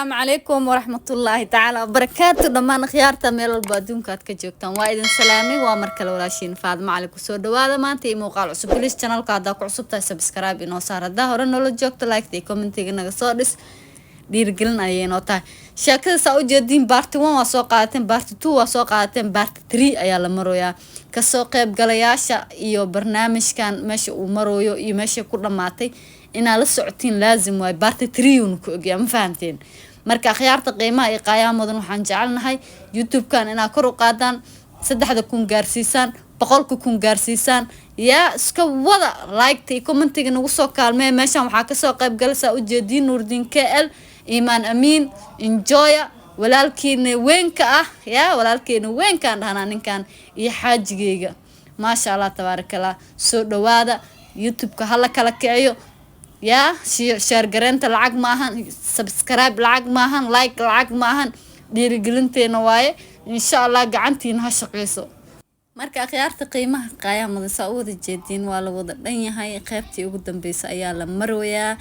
Asalaamu calaykum waraxmatullaahi tacaala wabarakaatu. Dhammaan akhyaarta meel walba adduunka aad ka joogtaan, waa idin salaamay. Waa mar kale walaashiin Faadmo Cali. Kusoo dhawaada maanta iyo muuqaal cusub. Please, channelka haddaa ku cusub tahay, subscribe inoo saar. Haddaa hore noola joogto, like iyo commentiga naga soo dhis, dhiirigelin ayay noo tahay. Sheekada saa ujeediin, part one waa soo qaadateen, part two waa soo qaadateen, part three ayaa la maroyaa. Kasoo qeybgalayaasha iyo barnaamijkan meesha uu marooyo iyo meesha ku dhammaatay inaa la socotiin laazim waayo. Part three uuna ku ogyaa, ma fahamteen? Marka akhyaarta qiimaha iyo qaayaha mudan, waxaan jecelnahay YouTube-kan inaa kor u qaadaan, 3000 gaarsiisaan, 100,000 gaarsiisaan. Yaa iska wada liketa iyo commentiga nagu soo kaalmeeya. Meeshan waxaa kasoo qayb gala, saa ujeediin, Nuurdiin KL, Iimaan Amiin, Enjoya, walaalkiina weynka ah. Yaa walaalkeena weynkaan dhahnaa ninkan iyo xaajigeyga. Maasha Allah, tabaarakallah. Soo dhawaada, YouTube-ka hala kala kiciyo. Yaa share gareynta lacag maahan, subscribe lacag maahan, like lacag maahan, dhiirigelinteena waaye. Insha Allah gacantiina ha shaqeyso. Marka akhyaarta qiimaha qaayaha mudan, saa u wada jeediin, waa la wada dhan yahay. Qeybtii ugu dambeysa ayaa la marwayaa.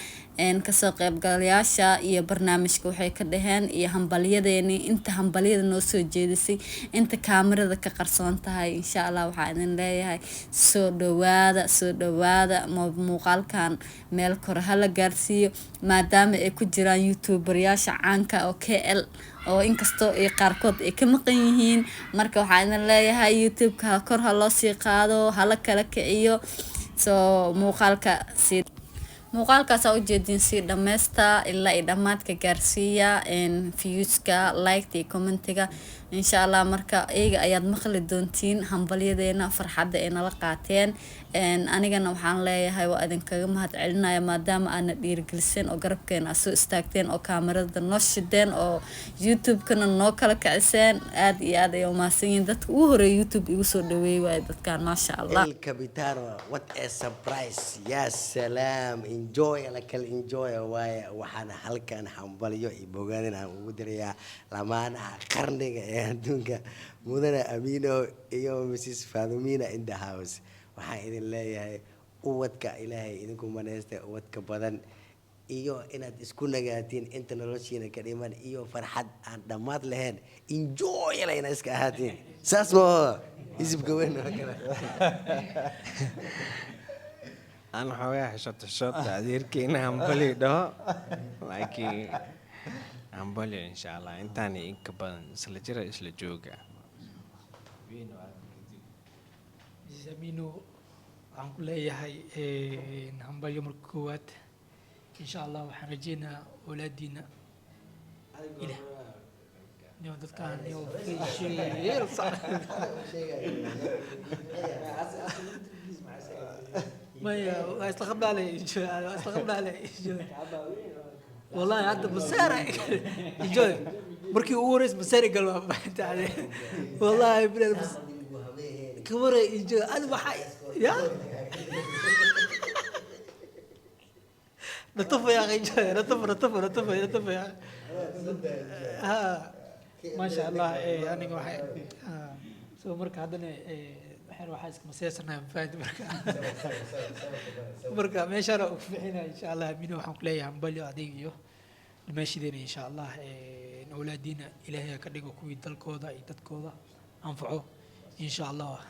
Kasoo qeybgalayaasha iyo barnaamijka waxay ka dhaheen iyo hambalyadeeni, inta hambalyada noo soo jeedisay, inta kaamirada ka qarsoon tahay, insha Allah waxaa idin leeyahay soo dhawaada, soo dhawaada. Muuqaalkan meel kore hala gaarsiiyo, maadaama ay ku jiraan youtuberyaasha caanka oo KL, oo inkastoo ay qaarkood ay ka maqan yihiin. Marka waxaa idin leeyahay YouTube-ka kor ha loo sii qaado, hala kala kiciyo. Soo muuqaalka sii muuqaalkaasaa ujeediin, sii dhammaysta ilaa i dhammaadka gaarsiiya, viewska, liketa iyo commentiga, insha Allah. Marka iyaga ayaad maqli doontiin hambalyadeena, farxadda ay nala qaateen. Anigana waxaan leeyahay waa idinkaga mahad celinaya, maadaama aadna dhiirigeliseen oo garabkeena aad soo istaagteen oo kaamirada noo shideen oo YouTube-kana noo kala kiciseen. Aad iyo aad ay umahadsan yihiin. Dadka ugu horeeya YouTube igu soo dhaweeyey waaye dadkan, maasha Allah. El Capitano, what a surprise! Ya salaam, enjoy la kala enjoy waaye. Waxaana halkan hambalyo iyo bogaadin aan ugu dirayaa lamaanaha qarniga ee adduunka, mudane Amino iyo Mrs Fadumina in the house. Waxaan idin leeyahay ubadka Ilaahay idinku maneystay, ubadka badan, iyo inaad isku nagaatiin inta noloshiina ka dhiman, iyo farxad aan dhammaad lahayn. Enjoy la inaad iska ahaatiin. Saas ma hisibka weyn oo kale. Aan xoogaa xishood xishoodta adeerkeena hambali dhaho, laakiin hambali insha Allah intaan iyo in ka badan isla jira, isla jooga. Mrs Amino, waxaan ku leeyahay hambalyo marka koowaad. Insha Allah waxaan rajeynayaa awlaadiina ilah niyo dadkaan niyo facial. Maya, waa isla qabnaale, waa isla qabnaale. Wallahi hadda maseera enjoy markii ugu horreysay maseera gal waa fahantaade. Wallahi bilal bas kamara enjoy adi waxaa ya natafa ya akhi, enjoy natafa natafa natafa natafa ya ha, maasha Allah. Aniga waxay ha so marka haddana waxaan waxaa iska maseesanahay, mafahanti? Marka meeshaana ugu bixinaya. Insha Allah Amino, waxaan ku leeyahay hambalyo adiga iyo dhimaashideena. Insha Allah awlaadiina Ilaahay ha ka dhigo kuwii dalkooda iyo dadkooda anfaco, insha Allah.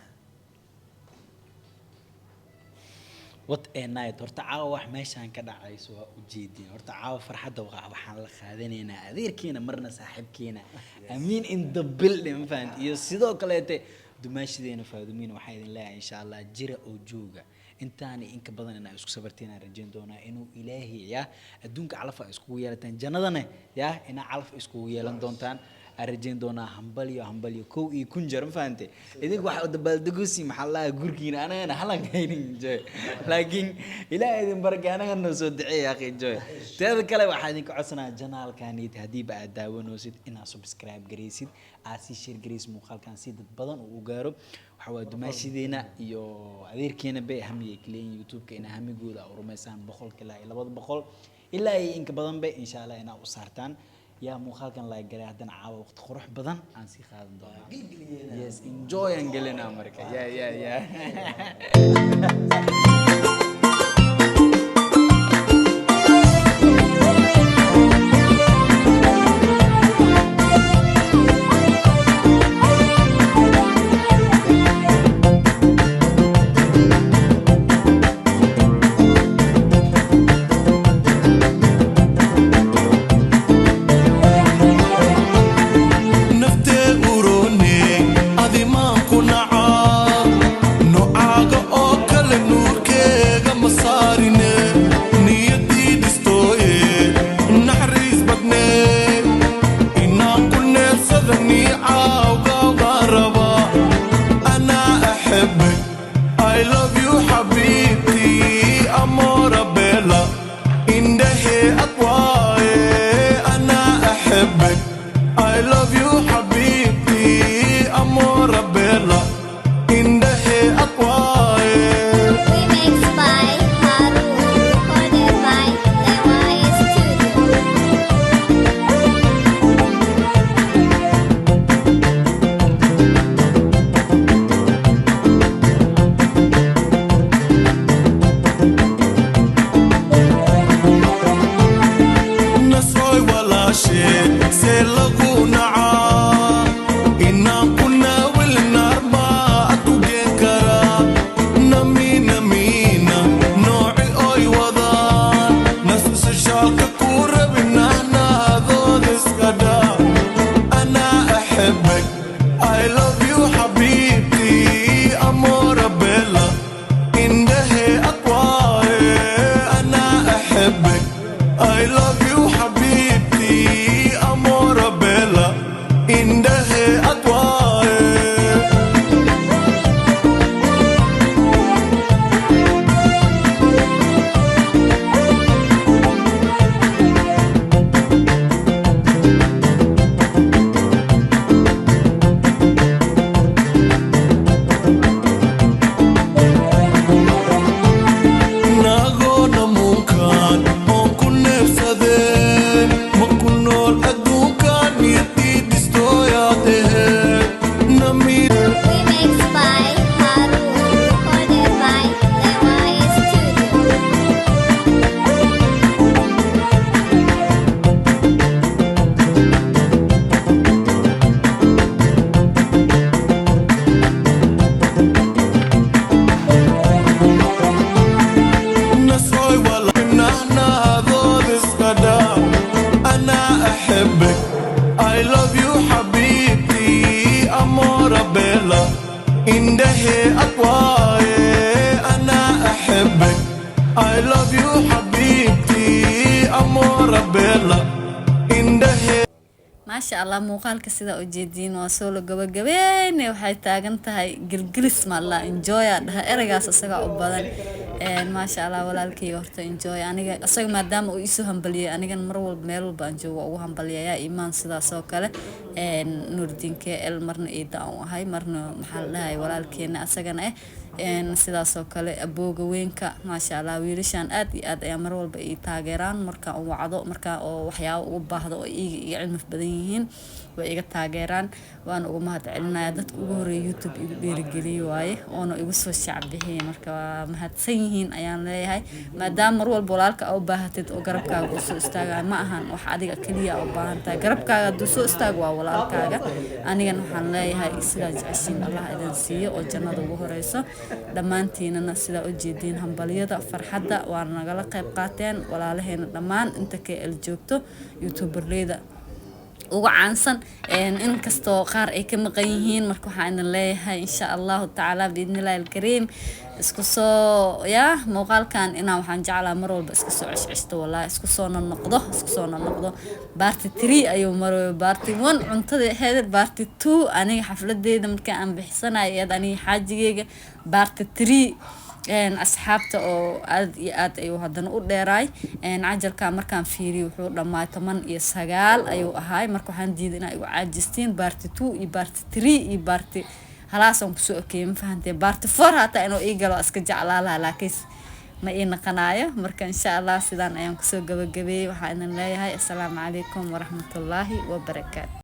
What a night! Horta caawa wax meeshaan ka dhacayso waa ujeedin. Horta caawa farxadda waxaan la qaadanaynaa adeerkeena, marna saaxiibkeena, Amiin in the building, ma fahanti? Iyo sidoo kaleete dumaashideena Faadumiin. Waxaa idin leeyahay insha Allah jira oo jooga intaani inka badan inaa isku sabarteen aan rajayn doonaa inuu Ilaahay ya adduunka calaf a iskugu yeelataan, jannadana ya inaa calaf iskugu yeelan doontaan aan rajayn doonaa. Hambalyo, hambalyo kow iyo kun jeer, ma fahante? Idinku waxa dabaaldegusi maxaa la dhahaa gurkiina, anagana halan haynin enjoy, laakiin Ilaahay idin baraka, anagana noo soo duceeya akhi enjoy. Teeda kale waxaa idinka codsanaa channelkanit haddiiba aad daawanaysid inaad subscribe garaysid, aad sii share garaysid muuqaalkan si dad badan uu u gaaro. Waxaa waaye dumaashideena iyo adeerkeena bay hamiyay kaleeyihin YouTube-ka inaa hamigooda u rumaysaan 100 ilaa iyo 200 ilaa iyo inka badan ba insha Allah inaa u saartaan. Yaa muuqaalkan la galay, haddana caawa waqti qurux badan aan sii qaadan doonaa. Yes, enjoy aan gelinaa marka. Ya ya ya. أحبك. I love you حبيبتي أمورة بيلا إندهي أقواي أنا أحبك. I love you حبيبتي أمورة بيلا إندهي أقواي. Naagona muunkaan oon ku neebsadee ma ku nool adduunkaan niyadii dhistooyaad aheed nami. Remix by Haru, recorded by Lewai Studio. نصوي ولا نحن هذول اسقدا انا احبك. I love you حبيبتي امورة بيلا اندهي اقواي انا احبك. I love you حبيبتي امورة بيلا اندهي. Maasha Allah, muuqaalka sidaa ujeediin waa soo la gabagabeyne. Waxay taagan tahay gilgilis maalla enjoya dhaha ereygaas isagaa u badan. Maasha Allah, walaalkay horta enjoy. Aniga isaga maadaama uu iisoo hambaliyey, anigana mar walba meel walba aan joogo waa ugu hambalyayaa iimaan sidaas oo kale. Nuurdiin KL marna iida aan u ahay, marna maxaa la dhahay walaalkeena asagana sidaas oo kale abooga weynka. Maasha Allah, wiilashan aad iyo aad ayaa mar walba ii taageeraan markaan u wacdo, markaan oo waxyaabo ugu baahdo oo iiga iga cilmi badan yihiin way iga taageeraan, waan ugu mahad celinaya. Dadka ugu horeeya YouTube igu dhiirigeliyey waaye oona igu soo shacbixiyey, marka waa mahadsan yihiin ayaan leeyahay. Maadaama mar walba walaalka aa u baahatid oo garabkaaga uu soo istaagayo, ma ahan wax adiga keliya aa u baahan tahay, garabkaaga hadduu soo istaago waa walaalkaaga. Anigana waxaan leeyahay sidaa jeceshiin Allah idin siiyo oo jannada ugu horeyso dhammaantiinana. Sidaa u jeediin hambalyada farxadda waa nagala qayb qaateen walaalaheena dhammaan inta KL joogto, youtuberleyda uga caansan, inkastoo qaar ay ka maqan yihiin. Marka waxaan idin leeyahay insha Allahu tacaala biidnillahi alkariim isku soo yaa muuqaalkan inaan waxaan jeclaa mar walba iska soo ceshceshto, wallahi isku soo noqnoqdo, isku soo noqnoqdo. Part 3 ayuu marooyo, part 1 cuntada ahayd, part 2 aniga xafladeyda marka aan bixisanayo iyad aniga xaajigeyga, part 3 asxaabta oo aad iyo aad ayuu haddana u dheeraay. Cajalka markaan fiiriyo wuxuu dhammaay 19 ayuu ahaay. Marka waxaan diiday inaa igu caajistiin part 2 iyo part 3 iyo part halaasaan kusoo okeeyay, ma fahantee? Part 4 hataa inuu ii galo iska jeclaa lahaa, laakiin ma ii naqanaayo. Marka insha Allah sidaan ayaan kusoo gabagabeeyey. Waxaa idin leeyahay assalaamu calaykum waraxmatullaahi wabarakaatu.